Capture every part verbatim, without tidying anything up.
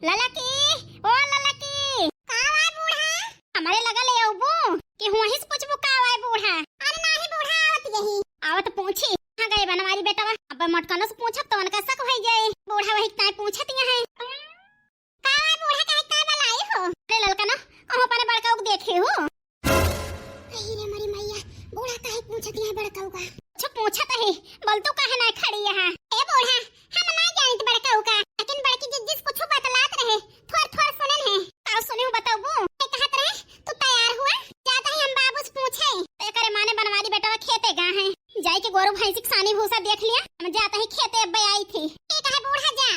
ललकी, ओ ललकी। का बा बूढ़ा? हमरे लगे ले अउबू कि हुआँ से पूछबू का बा बूढ़ा? अरे नाही बूढ़ा, आवत यही। आवत पूछी, कहाँ गए बनवारी बेटवा? अब मोटकनो से पूछब तो उनका शक होइ जाए। बूढ़ा वही ताई पूछत यहाँ है। का बा बूढ़ा, काहे का बलाई हो? अरे ललका ना, कहूँ अपने बड़का के देखे हो? अरे रे मरी मैया, बूढ़ा काहे पूछत है बड़का का? अच्छा पूछत है, बोल तू काहे ना खड़ी यहाँ? ए बूढ़ा, हम ना जानत बड़का का, लेकिन बड़की जिज्जी से कुछ बतलात रहे, थोड़ थोड़ सुनन है। का सुने हो बताबू? ए कहत रहे, तू तैयार हुआ, जात ही हम बाबू से पूछे। तो एकरे माने बनवारी बेटवा खेते गा है, जाए के गोरू भैंसी के सानी भूसा देख लिया, हम जात ही खेते अब आई थी। ठीक है बूढ़ा जा।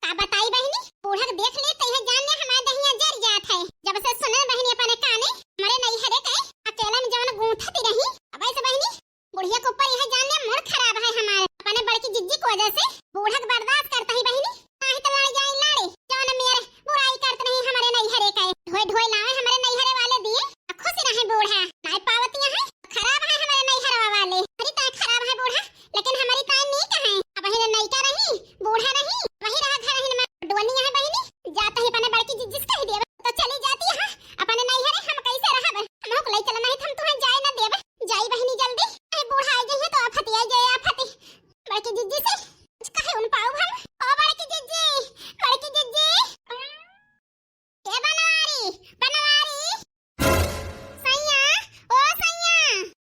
का बताई बहिनी, बूढ़ा के देख ले त यह जान ले हमार दहिया जर जात है। जब से सुनल बहिनी अपने काने, हमरे नैहरे के अकेला में जवन गूंथत रही, अब ऐसे बहिनी, बुढ़िया के ऊपर यह जान ले मूड खराब है हमार। अपने बड़की जिज्जी की वजह से बूढ़ा के बर्दाश्त करत ही बहिनी, नाही तो लड़ जाई लड़े, जवन मेर बुराई करत रही हमरे नैहरे के, ढोए ढोए लावे हमरे नैहरे वाले दिए, आ खुश रहे बूढ़ा, नाही पावत यहाँ खराब है हमरे नैहरवा वाले। हमरी ताई खराब है बूढ़ा, लेकिन हमरी ताई नीक है। अबहिन नैका रही, बूढ़ा रही, वही रहा घर हिन में। डोनी है बहिनी, जात ही अपने बड़की जिज्जी से कह दिया, तो चली जाती है अपने नैहरे, हम कैसे रहब? हमहू को ले चल, नहीं तो हम तुहें जाए न देब। जाई बहिनी जल्दी, अरे बूढ़ा आ जाइए तो आफत आ जाए आफत। बड़की जिज्जी से कुछ कहे उन पाऊ हम। ओ बड़की जिज्जी, बड़की जिज्जी। ए बनवारी, बनवारी। सैया, ओ सैया।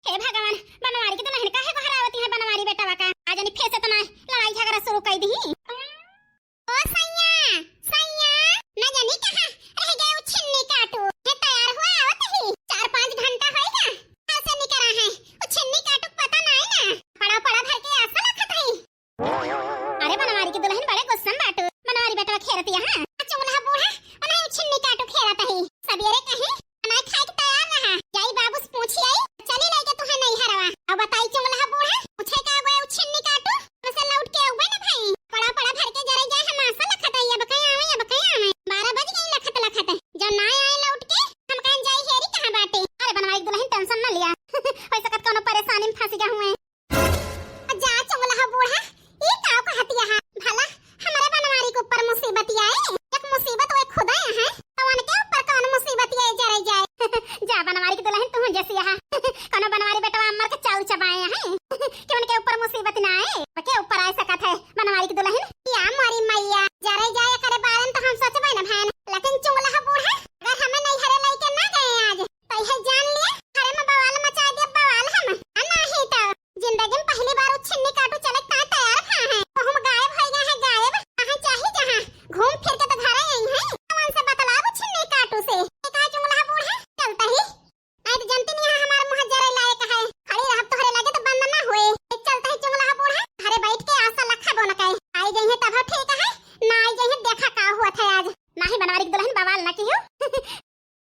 हे भगवान, बनवारी की दुलहिन काहे गोहरावती है बनवारी बेटवा का? आज नहीं फेर से तो ना लड़ाई झगड़ा शुरू कर दी। ओ सैया, सैया, न जानी कहाँ रह गए उ छिन्नी काटू। हे तैयार हुआ आवत ही। चार पाँच घंटा होएगा। कहाँ से निकरा है? उ छिन्नी काटू पता नहीं ना। पड़ा पड़ा भर के आसा लखत ही। अरे बनवारी की दुलहिन बड़े गुस्सा में बाटू। बनवारी बेटवा खेरत यहाँ। चुगला बूढ़ा, उन्हें छिन्नी काटू खेरत ही। सबेरे कहीं, अनाज खाए के तैयार रहा। जाई बाबू से पूछी आई, चली लेके तुहे नैहरवा। अब बताई चुगला बूढ़ा, पूछे का गए उ छिन्नी काटू, उसे लौट के अउबे न भाई। पड़ा पड़ा भर के जरे जाए हम आसा लखत आई, अब कहीं आवे, अब कहीं आवे। बारह बज गई लखत लखत। जब ना आए लौट के, हम कहें जाई हेरी कहाँ बाटे। अरे बनवारी की दुलहिन tension न लिया। हो सकत कौनो परेशानी में फंस गया हुए। जा चुगला बूढ़ा, ई का कहतिया है? भला हमरे बनवारी के ऊपर मुसीबत आए? एक मुसीबत वे खुदे है, तो उनके ऊपर कौन मुसीबत आए जरे जाए? जा बनवारी की दुलहिन तू जैसी है। कौनो बनवारी बेटवा अम्मर के चाउर चबाए हैं कि उनके ऊपर मुसीबत ना आए? के ऊपर आ सकत है बनवारी की दुलहिन? या मोरी मैया, जरे जाए करे बारे में तो हम सोचबे न भैन, लेकिन चुगला बूढ़ा अगर हमें नैहरे लेके ना गए आज, तो यह जान लिया, घरे में बवाल मचा दे, बवाल हम। आ नाही तो जिंदगी में पहली बार उ छिन्नी काटू चले का तैयार खा है। तो हम गायब हो गए हैं, गायब। कहाँ चाही जहाँ घूम फिर के तो घर आई हैं। कौन से बतलाव छिन्नी काटू से? ये कहा चुगला बूढ़ा चलता ही। आई तो जनती नहीं है हमारे मुँह जरे लायक है। खड़ी रहब तोहरे लगे तो बंद ना होए। ये चलता ही चुगला बूढ़ा। घरे बैठ के आसा लखा बोन के। आई गई है तब ठीक है, ना आई गई है देखा का हुआ था आज। नाही बनवारी की दुलहिन बवाल ना कियो।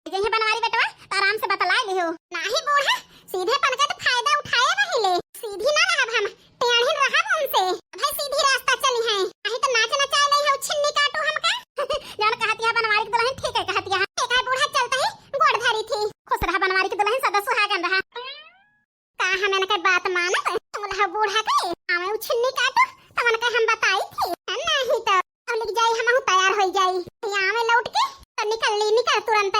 जइहे बनवारी बेटवा, त आराम से बतलाए लिहो। नाही बूढ़ा, सीधेपन का तो फायदा उठाए रहिले। सीधी ना रहब हम, टेढ़िन रहब उनसे। भाई सीधी रास्ता चली हैं, नाही तो नाच नचाए नहीं हो, छिन्नी काटू हमका। जौन कहतिया बनवारी की दुलहिन ठीक है कहतिया। ठीक है बूढ़ा, चलता ही गोड़ धरी थी। खुश रहा बनवारी की दुलहिन, सदा सुहागन रहा। का हम इनके बात मानब? चुगला बूढ़ा के आवे उ छिन्नी काटू, तवन के हम बताई थी। नहीं तो अब लिख जाई, हमहू तैयार होई जाई। यहाँ आवे लौट के तो निकल ली, निकल तुरंत।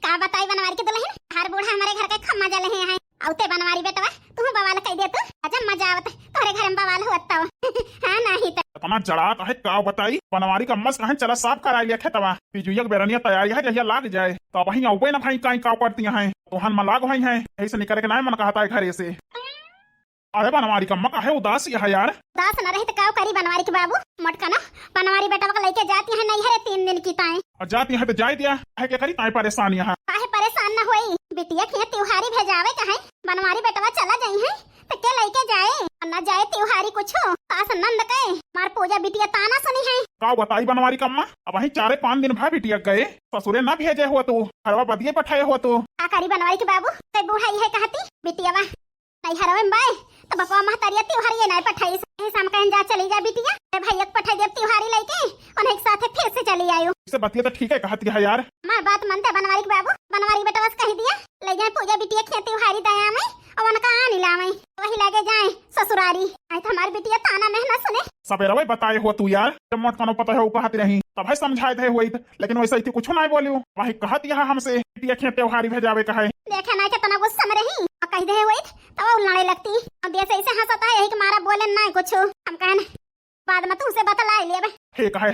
का बताई बनवारी के दुलहिन, हर बूढ़ा हमारे घर के खम्मा जले हैं। अउते बनवारी बेटवा, तू बवाल कह दे तू। अजब मजा आवत तोहरे घर में बवाल होत तो। हाँ नहीं तो। इतना जड़ात है का बताई, बनवारी का मस कहें चला साफ करा लिया खेतवा। पिजुइया के बेरनिया तैयारी है, जहिया लाग जाए तो वहीं अउबे ना भाई काई का करती हैं। तोहन मलाग भाई हैं, यही से निकल के ना मन कहता है घरे से। अरे बनवारी का अम्मा काहे उदास यह यार? उदास न रही तो का करी बनवारी के बाबू? मोटका ना बनवारी बेटवा के लेके जाती है नैहरे तीन दिन की ताई। और जाती है तो जाए दिया, है क्या करी ताई परेशान यहाँ? काहे परेशान न होई? बिटिया के त्योहारी भेजावे का है, बनवारी बेटवा चला जाई है तो के लेके जाए? और न जाए त्योहारी कुछ, सास नंद के मार पूजा बिटिया ताना सुनी है। का बताई बनवारी का अम्मा, अब वहीं चारे पाँच दिन भा बिटिया गए, ससुरे ना भेजे हुआ तू, घरवा बदिये पठाए हुआ तू। का करी बनवारी के बाबू, ते बूढ़ा ये कहती बिटिया वा नैहरवे में बाय, तो बपवा महतरिया तिवहारी ये नाय पठाई। यही से हम कहन जा चली जा बिटिया, ए भैया के पठाई देब तिवहारी लइके, उन्हीं के साथे फिर से चली आयो। इसे बतिया तो ठीक है कहत है यार। हमार बात मनते बनवारी के बाबू, बनवारी बेटवा से कही दिया, ले जाए पूजा बिटिया के तिवहारी दया में, अब उनका आनी लावई, वही लगे जाए ससुरारी। आई तो हमारी बिटिया ताना में ना सुने। सबेरवै बताए हो तू यार, जब मोटकनो पता है वो कहत रही, तब है समझाए दे होइत, लेकिन वैसे इतनी कुछ ना बोलियो। वही कहत यहाँ हमसे बिटिया खेत त्योहारी भेजावे का है। देखे ना कितना गुस्सा में रही, और कह दे होइत, तब वो लड़े लगती। अब जैसे इसे हंसता है, यही के मारा बोले ना कुछ। हम कहन बाद में तुमसे बतला लेबे। ठीक है,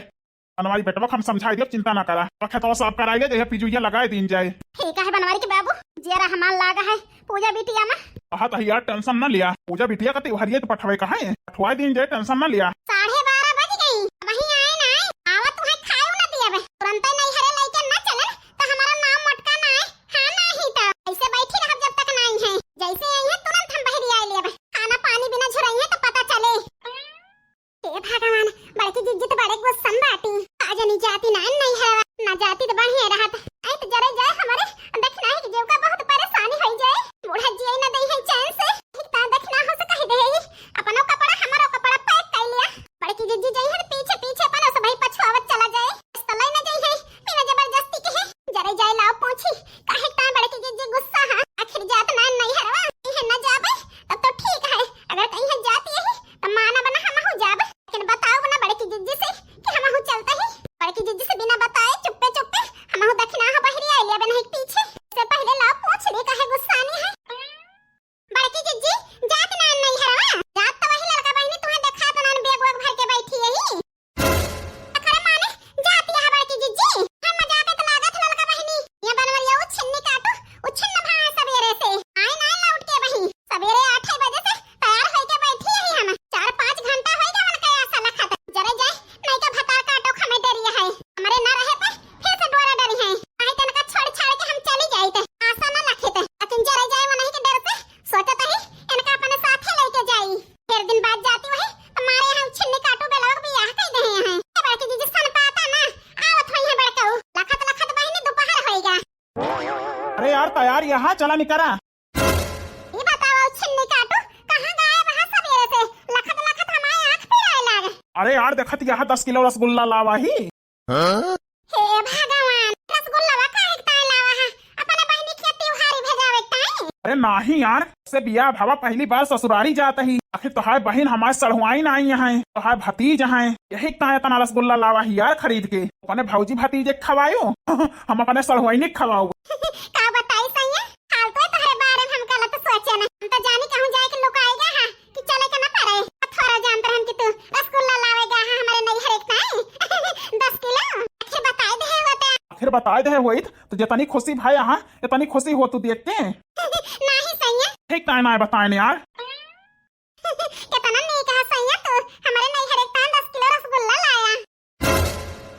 बनवारी बेटवा के हम समझाई देब, चिंता ना करा। तो खेतवा साफ कराई ले, जहिया पिजुइया लगाए दीन जाए। ठीक है बनवारी के बाबू, जियरा हमार लागा है पूजा बिटिया में। कहा तो यार टेंशन ना लिया, पूजा बिटिया का त्योहारिये तो पठवे का है, पठवा दीन जाए, टेंशन ना लिया। साढ़े बारह बज गई, वहीं आए ना आए, आवा तुम्हें खाए ना दिया बे, तुरंत नहीं हरे लेके ना चले तो हमारा नाम मोटका ना है। हाँ ना ही तो ऐसे बैठी रहब जब तक नहीं है, जैसे आई है तुरंत हम बहरी आए लेबे, खाना पानी बिना झुरई है तो पता चले। हे भगवान, बड़की जिज्जी तो बड़े गुस्सा में बाटी। का जानी जाती ना नहीं है, ना जाती तो बढ़िया रहत। आई तो जरे जाए हमारे दक्षिणाही के जीव का बहुत परेशानी होई जाए। बूढ़ा जिए ना दई है चैन से। ठीक ता दक्षिणा हो से कह दे है, अपनो कपड़ा हमारो कपड़ा पैक कर लिया। बड़की जिज्जी जाई है पीछे पीछे अपनो सब भाई पछुआवत चला जाए। तो ले ना जाई है, बिना जबरदस्ती के है। जरे जाए लाओ पूछी, काहे ता बड़की जिज्जी गुस्सा है। आखिर जात ना नहीं हरवा, इहे ना जाबे, तब तो ठीक है। अगर कहीं है जाती है, तो माना बना हम हो जाबे। लेकिन बताओ ना बड़की जिज्जी से कि हमहू चलता ही। बड़की जिज्जी से बिना बताए चुप्पे चुप्पे हमहू दखिना हा बहरी आइले अबे नहीं पीछे। से पहले लाओ पूछ ले काहे गुस्सानी है। बड़की जिज्जी, जात ना नहीं हरवा? जात तो वही लड़का बहिनी तुम्हें देखा तो नान बैग वैग भर के बैठी यही। अखरे माने जात यहाँ बड़की जिज्जी। हम मजाक तो लागत लड़का बहिनी। ये बनवरिया उ छिन्नी काटू, उ छिन्न भा सबेरे से। आए ना लौट के वही। सबेरे आठ बजे से तैयार होइके बैठी ही हम। चार पाँच घंटा होइगा उनका आसा लखत। जरे जाए, नहीं का भतार काटो हमें डरी है। हमरे ना रहे पे फिर से डोरा डरी है। आई तनका छोड़ छाड़ के हम चली जाइत। आसा ना लखित। लेकिन जरे जाए वो नहीं के डर से सोचत ही इनका अपने साथे लेके जाई। फिर दिन बाद जाती वही तो मारे यहाँ छिन्नी काटू बेलवा के बियाह कई दे हैं। ए बड़की जिज्जी सन पाता ना, आवत होई है बड़काऊ। लखत लखत बहिनी दोपहर होइगा। अरे यार, तैयार यहाँ चला निकरा। ई बताओ छिन्नी काटू, कहाँ गायब है सबेरे से? लखत लखत हमारे आँख पिराए लाग। अरे यार, देखत यहाँ दस किलो रसगुल्ला लावा ही। हाँ? हे भगवान, रसगुल्ला काहे ताई लावा है? अपने बहिनी के त्योहारी भेजावे ताई? अरे नाही यार, से बियाह भवा पहली बार ससुरारी जात ही। आखिर तोहार बहिन हमार सढ़ुआइन आई है, तोहार भतीज है, यही ताई इतना रसगुल्ला लावा ही यार खरीद के। अपने भौजी भतीजे के खवायो, हम अपने सढ़ुआइन के खवाओ। का बताई सैया, हाल तो तोहरे बारे में हम गलत सोचे न। हम तो जानी कहूँ जाए के लुकाएगा है कि चले के न पड़े। थोड़ा जानत रहन कि तू रसगुल्ला लावेगा है हमारे नैहर एक ताई। दस किलो। आखिर बताए दे होते। आखिर बताए दे होइत तो जितनी खुशी भाई यहाँ इतनी खुशी हो तू देख के। नाही सैया। ठीक ताई ना बताए ने यार। कितना नीक है सैया तू, हमारे नैहर एक ताई दस किलो रसगुल्ला लाया।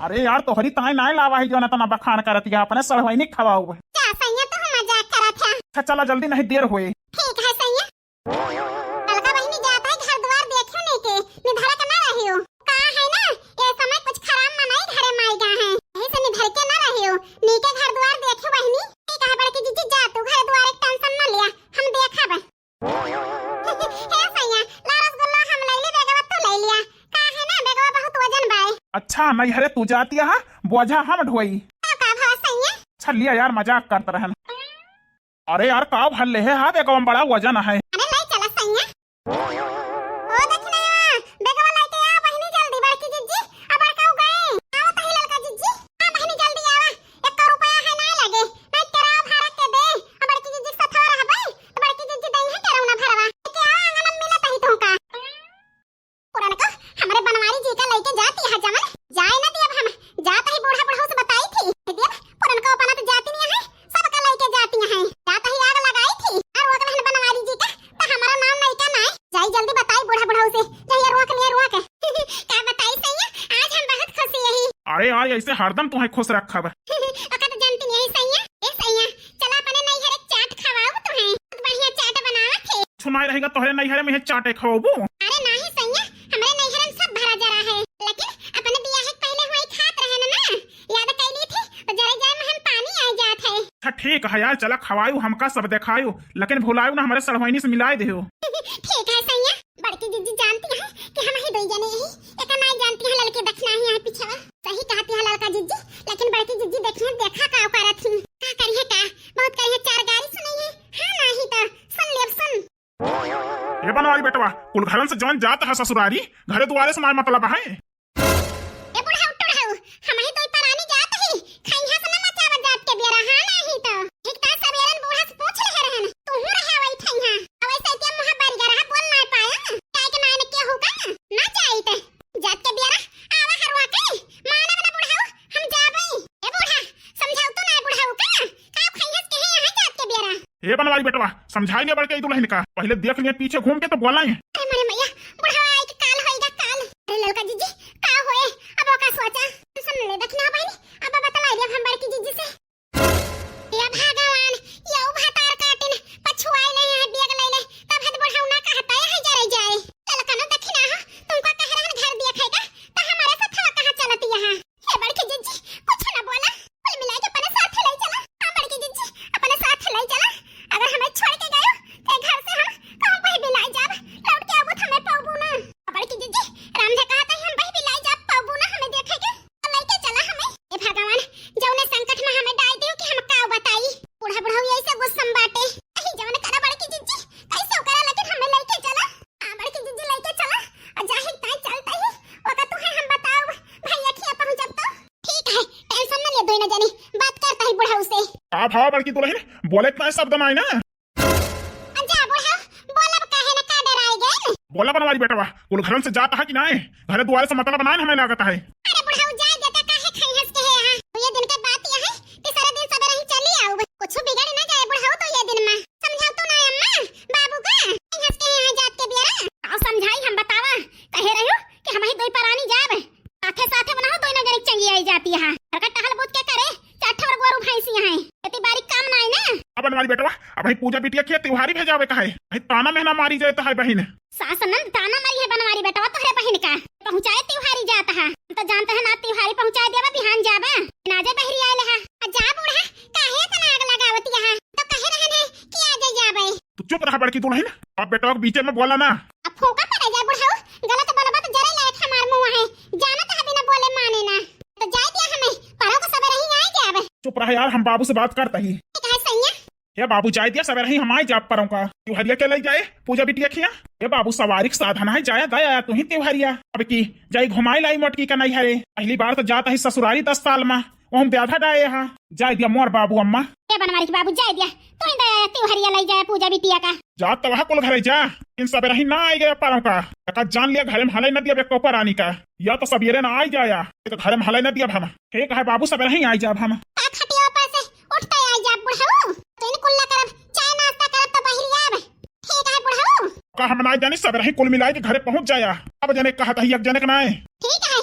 अरे यार, तोहरी ताई नाय लावा ही, जो ना तना बखान करत या, अपने सढ़ुआइन के खवाऊ। का सैया, तू मजाक करत है? अच्छा, चला जल्दी, नहीं देर होए। ठीक है सैया। ललका बहिनी जात है घर द्वार देखियो नहीं के, निधरा के ना रहियो। का है ना, ये समय कुछ खराब मनई घरे माई गा है, यही से निधर के ना रहियो। नीके घर द्वार देखियो बहिनी। ठीक है बड़की जिज्जी, जा तू घर द्वार एक टेंशन ना लिया, हम देखब। हे सैया, ला रसगुल्ला हम लैली, बेगवा तू ले लिया। का है ना, बेगवा बहुत वजन बाय। अच्छा, नैहरे तू जाती है, बोझा हम ढोई। का, का भवा सैया? अच्छा, लिया यार, मजाक करत रहन। अरे यार, का भर ले है, हाँ, बेगवा में बड़ा वजन है। अरे, ले चला सैया। ओ दखिनैया, बेगवा लेके आ बहिनी जल्दी, बड़की जिज्जी, अब बड़काऊ गए। आओ तही ललका जिज्जी, आ बहिनी जल्दी आवा। एक रुपया है ना लगे, नहीं तेरा भाड़ा के दे। अब बड़की जिज्जी के साथ रहबे, तो बड़की जिज्जी दई है तेरा उना भरवा। लेके आओ, आंगन में मिलत ही तुमका। पुरनको, हमरे बनवारी जी का लेके जाती है जमन, जाए ना दियब हम, जात ही बूढ़ा बुढ़ऊ से बताई थी, दियब पुरनको अपना तो जाती नहीं है, सबका लेके जाती हैं। जात ही आग लगाई थी और रोक लेहन बनवारी जी का, तो हमारा नाम नहीं का ना है। जाई जल्दी बताई बूढ़ा बुढ़ऊ से, जहिया रोक लिया रोक। का बताई सैया, आज हम बहुत खुशी यही। अरे यार, ऐसे हरदम तुम्हें खुश रखब। ओका तो जानती नहीं है सैया। ए सैया, चला अपने नैहर एक चाट खवाऊ तुम्हें। बहुत बढ़िया चाट बनावत है। सुनाई रहेगा तोहरे नैहरे में है चाटे खवाबू। अरे नहीं सैया, हमरे नैहर में सब भरा जरा है, लेकिन अपने बियाह के पहले हुई खात रहे ना, ना? याद कैली थी, तो जरे जाए में हम पानी आ जात है। अच्छा ठीक है यार, चला खवायु, हमका सब देखायु, लेकिन भुलायु ना, हमारे सड़वाइनी से मिलाए देहु। ठीक है सैया, बड़की जिज्जी जानती है कि हम ही दो जने यही, एक नहीं जानती है लड़के दखना ही है पीछे। सही कहती है लड़का जिज्जी, लेकिन बड़की जिज्जी देखिए देखा का करत ही, का करिए का, बहुत करिए चार गारी सुनाइए, हाँ नहीं तो सुन लेब सुन। कुल घरन से जौन जात है ससुरारी, घरे दुआरे से नाय मतलब है। ए बुढ़ऊ टुढ़ऊ, हमही दुइ परानी जात ही, खइहा से न मचावत जात के बेरा, हाँ नाही तो। ठीक ता सबेरन बूढ़ा से पूछ लेहे रहन, तूहू रहे वही ठइहा। अब ऐसे इतिया मुँह बरिया रहा, बोल ना पाया, काहे के नाय न केहू का, ना जाइत। जात के बेरा, आवा हरुआ के, मानब न बुढ़ऊ, हम जाबई। ए बूढ़ा, समझाऊ तो ना बुढ़ऊ का, का खइहस के है यहाँ जात के बेरा। ए बनवारी बेटवा, समझाई ले बड़के ई दुलहिन का, पहिले देख लिए पीछे घूम के तो बोला है। अरे मोरे मैया, बुढ़वा आई के काल होइगा काल। अरे ललका जीजी, का होए? अब ओका सोचा। सुन ले दखिना बहिनी, अब बतलाई देब हम बड़की जीजी से। हे भगवान, यौ भतार काटिन, पछुआई ले है, बेग ले ले, तब हद बुढ़ऊ ना कहता है, जरे जाए। ललका ना दखिना हो, तुमको कह रहन घर देखे का, तो हमारे साथ हवा कहाँ चलती यहाँ? हे बड़की जिज्जी, कुछ ना बोला, कुल मिला के अपने साथ ले चला। हाँ बड़की जिज्जी, अपने साथ ले चला। अगर हमें छोड़ के गयो, तो घर से हम कहूँ कहीं भी ना जाब, लौट के आबू तो हमें पाबू ना। बड़की जिज्जी, रामधे कहा था हम कहीं भी ना जाब, पाबू ना हमें देखे के, तो लेके चला हमें। ए भगवान, जौने संकट में हमें डाल दियो कि हम का बताई। बूढ़ा बुढ़ऊ ऐसे गुस्सा में बाटे। अही जवन करा बड़की जिज्जी, कैसे करा, लेकिन हमें लेके चला। हाँ बड़की जिज्जी, लेके चला। और जाहिर ताई चलता ही, ओका तू है हम बताओ, भाई अखिया पहुँचब तो। ठीक है, tension न ले, दोनों जनी बात करता ही बुढ़ऊ से। का भाव बड़की दुलहिन, बोले इतना शब्द ना है ना। जा बुढ़ऊ, बोलब काहे न, का डराए गए? बोला बनवारी बेटवा, कुल घरन से जात है कि नाय? घरे दुआरे से मतलब नाय हमें लागत है। अरे बुढ़ऊ, जाए देता, काहे खइहस के है यहाँ? ये दिन के बात यह है, तीसरे दिन सबेरे ही चली आउब। कुछ बिगड़ ना जाए बुढ़ऊ तो ये दिन में। समझाऊ तो ना अम्मा, बाबू का? खइहस के यहाँ जात के बेरा। का समझाई हम बतावा, कहे रह्यो कि हमही दुइ परानी जाब। साथे साथे बनाओ, दोनों जने चंगी आई जाती है। घर का टहल बूत के करे, चार ठवर गोरू भैंसी हैं। खेती बारी काम ना है ना। अब बनवारी बेटवा, अब भाई पूजा बिटिया के त्योहारी भेजावे का है। भाई ताना मेहना मारी जाए तो है बहिन। सास नंद ताना मारी है बनवारी बेटवा तोहरे बहिन का। पहुँचाए त्योहारी जात है। हम तो जानते हैं ना त्योहारी पहुँचाए देवा बिहान जाबा। ना जे बहरी आए लेहा। आ जा बूढ़ा, काहे इतना आग लगावत यहाँ? तो कहे रहन है कि आ जाए जाबे। तू चुप रहा बड़की दुलहिन, अब बेटवा के बीचे में बोला ना। अब फूंका पड़े जाए बुढ़ऊ, गलत बोलबा तो जरे लायक हमार मुँह है, जानत है बिना बोले माने ना। तो जाए दिया हमें, परों को सबेरे ही आए जाब। चुप रहा यार, हम बाबू से बात करता ही। ठीक है सैया। हे बाबू, जाए दिया सबेरे ही हम आए जाब परों का। त्योहरिया के ले जाए पूजा बिटिया खिया। हे बाबू, सवारी के साधन है, जाया गया तू ही त्योहरिया। अब की जाई घुमाई लाई मोटकी का नैहरे। पहली बार तो जात ही ससुरारी दस साल में, वो हम ब्याधा डाए हा। जाए दिया मोर बाबू अम्मा। ए बनवारी के बाबू, जाए दिया, तू ही दया त्योहरिया लई जाए पूजा बिटिया का। जा तो वहाँ कुल घरे जा, इन सबेरे ही ना आए गया परों का। का जान लिया घरे में हले न दिया बेको परानी का। या तो सबेरे ना आई जाया, ये तो घरे में हले न दिया हम। ठीक है बाबू, सबेरे ही आई जाब हम। का खटिया पर से उठते आई जाब बुढ़ऊ, तो इन कुल्ला करब, चाय नाश्ता करब तो बहरी आब। ठीक है बुढ़ऊ। का हम ना जानी, सबेरे ही कुल मिलाई के घरे पहुँच जाया। अब जने कहा था एक जने के नाय। ठीक है,